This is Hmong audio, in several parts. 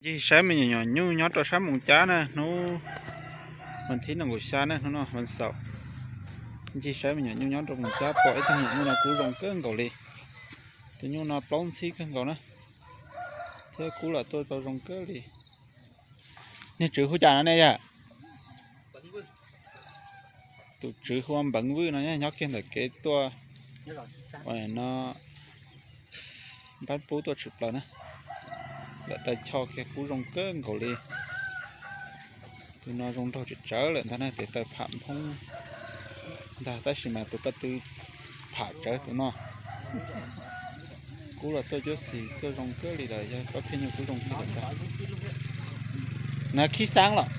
Ncig saib me nyuam nyuj nyob rau sab Moos Cab na, hnub vas thib nees nkaum xya na, hnub no vas xaum. Ncig saib me nyuam nyuj nyob rau Moos Cab, pom ib tug me nyuam nyuj no kuj zoo kawg nkaus li. Tus nyuj no plaub ntxhib kawg nkaus na, thiab kub los tuaj tau zoo kawg li. Niag tswv hu cas no ne yom? Tus tswv hu ua Npeev Vwj no nyob kiag ntawm kev tuaj no, npab pub tuaj tshwm plaws na. Lawm taw choj kiag kub zoo kawg nkaus li. Tus no zoo nraug tsawv tsawv lawm ntag na, tes taw pham nphoob ntag, tab sis mas tus ko tw pham tsawv tus no. Kub los tuaj cuab xis tuaj zoo kawg li lawm, yog koj pheej nyuj kub zoo kiag lawm ntag. Na khib xaab los.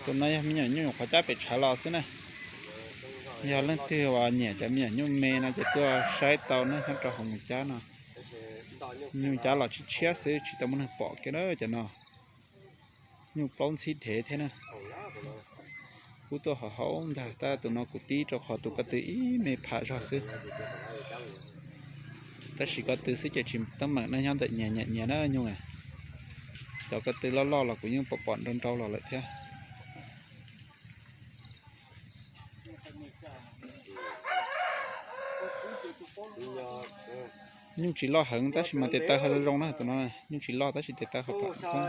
Tus no yog me nyuam nyuj nyuam qhuav cab pem tshav los xwb na. Yog leej twg uas nyiam cov me nyuam nyuj me no ces tuaj saib tau na, nyob rau hauv Moos Cab no. Nyuj cab los tshiab tshiab xwb, tsis tau muaj neeg pom kiag na cov no. Nyuj plaub ntxhib dhev thiab na. Kub tuaj hauv hauv ntag, tab tus no kuv tib rau qhov tus ko tw ib me pham zog xwb. Tab sis ko tw xwb ces tsis teeb meem na, nyob ntawm nyias nyiam nyias na nyuj. Cov ko tw loj loj los kuv yeej pom pom nrau nrau los lawm thiab. Nyuj tsis loj heev tab sis mas tes taw ho zoo zoo na tus no, nyuj tsis loj tab sis tes taw ho pham.